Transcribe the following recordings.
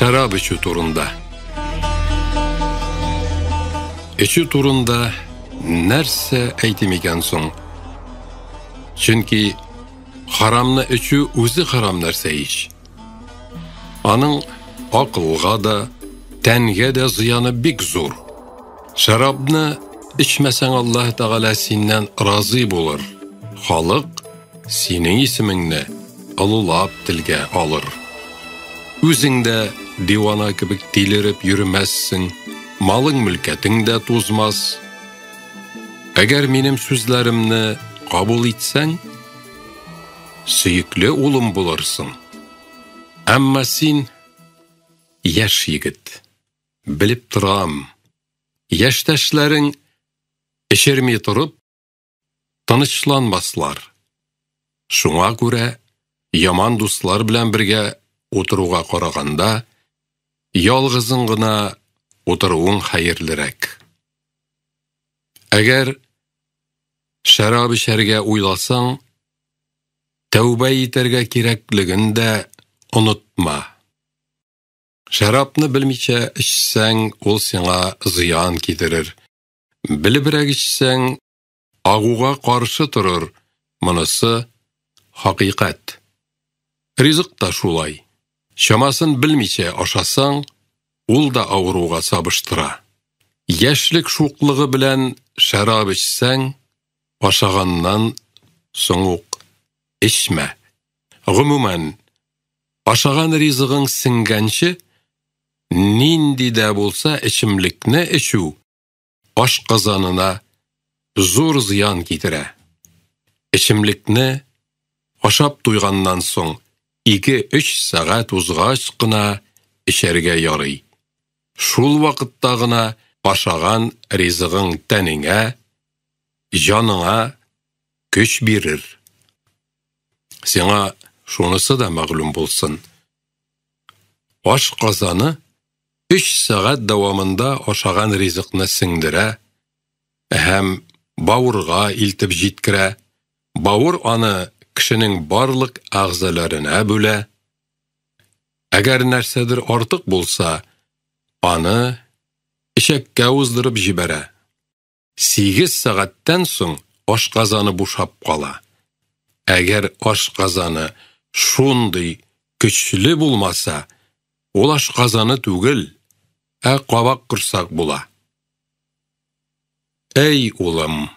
Шәраб эчү турында. Эчү турында нәрсә әйтим икән соң? Чөнки харамны эчү үзе харам нәрсә ич. Аның акылга да, тәнгә дә зыяны бик зур. Шәрабны эчмәсәң, Аллаһ Тәгалә синнән разый булыр. Халык синең исемеңне олылап телгә алыр. Үзең дә дивана кебек тилереп йөрмәссең, малың-мөлкәтең дә тузмас. Әгәр минем сүзләремне кабул итсәң, сөекле улым булырсың. Әмма син яшь егет, белеп торам, яшьтәшләрең эчерми торып, тынычланмаслар. Шуңа күрә яман дуслар белән бергә утыруга караганда, ялгызың гына утыруың хәерлерәк. Әгәр шәраб эчәргә уйласаң, тәүбә итәргә кирәклеген дә онытма. Шәрабны белмичә эчсәң, ул сиңа зыян китерер. Белебрәк эчсәң, агуга каршы торыр, монысы хакыйкать. Ризык та шулай. Чамасын белмичә ашасаң, ул да авыруга сабыштыра. Яшьлек шуклыгы белән шәраб эчсәң, ашаганнан соң ук эчмә. Гомумән, ашаган ризыгың сеңгәнче, нинди дә булса эчемлекне эчү ашказанына зур зыян китерә. Эчемлекне ашап туйганнан соң 2-3 сәгать узгач кына эчәргә ярый. Шул вакытта гына ашаган ризыгың тәнеңә, җаныңа көч бирер. Сиңа шунысы да мәгълүм булсын. Ашказаны 3 сәгать дәвамында ашаган ризыкны сеңдерә һәм бавырга илтеп җиткерә. Бавыр аны кешенең барлык әгъзаларына бүлә. Әгәр нәрсәдер артык булса, аны эчәккә уздырып җибәрә. 8 сәгатьтән соң ашказаны бушап кала. Әгәр ашказаны шундый көчле булмаса, ул ашказаны түгел, ә кабак корсак була. Әй улым,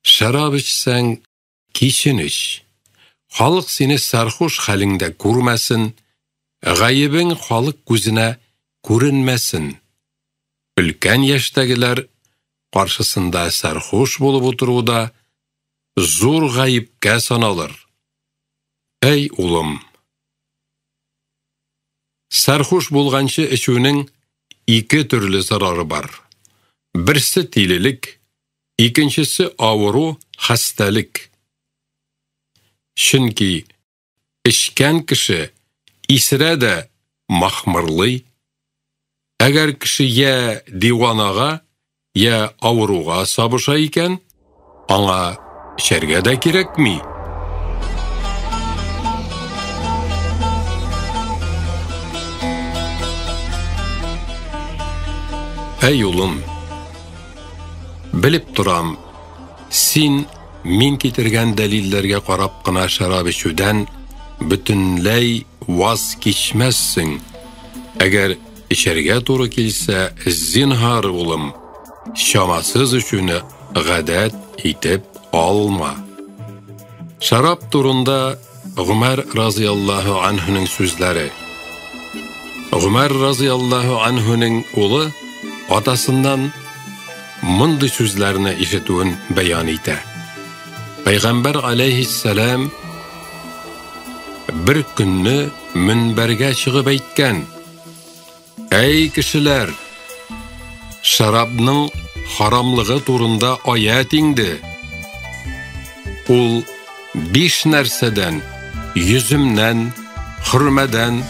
шәраб эчсәң, кичен эч. Халык сине сәрхуш хәлеңдә күрмәсен, гаебең халык күзенә күренмәсен. Өлкән яшьтәгеләр каршысында сәрхуш булып утыру да зур гаепкә саналыр. Әй улым, сәрхуш булганчы эчүнең ике төрле зарары бар. Берсе тилелек, икенчесе авыру, хәстәлек. Чөнки эчкән кеше исерә дә махмырлый. Әгәр кеше я диванага, я авыруга сабыша икән, аңа эчәргә дә кирәкми. Әй улым, белеп торам, син мин китергән дәлилләргә карап кына шәраб эчүдән бөтенләй ваз кичмәссең. Әгәр эчәргә туры килсә, зинһар улым, чамасыз эчүне гадәт итеп алма. Шәраб турында Гомәр разыяллаһу анһуның сүзләре. Гомәр разыяллаһу анһуның улы атасыннан мондый сүзләрне ишетүен бәян итә. Пәйгамбәр алейһиссәлам бер көнне мөнбәргә чыгып әйткән: Әй кешеләр, шәрабның харамлыгы турында аят иңде. Ул 5 нәрсәдән: йөземнән, хөрмәдән,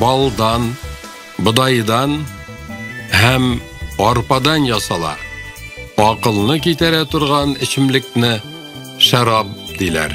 балдан, бодайдан һәм арпадан ясала. Акылны китерә торган эчемлекне шәраб диләр.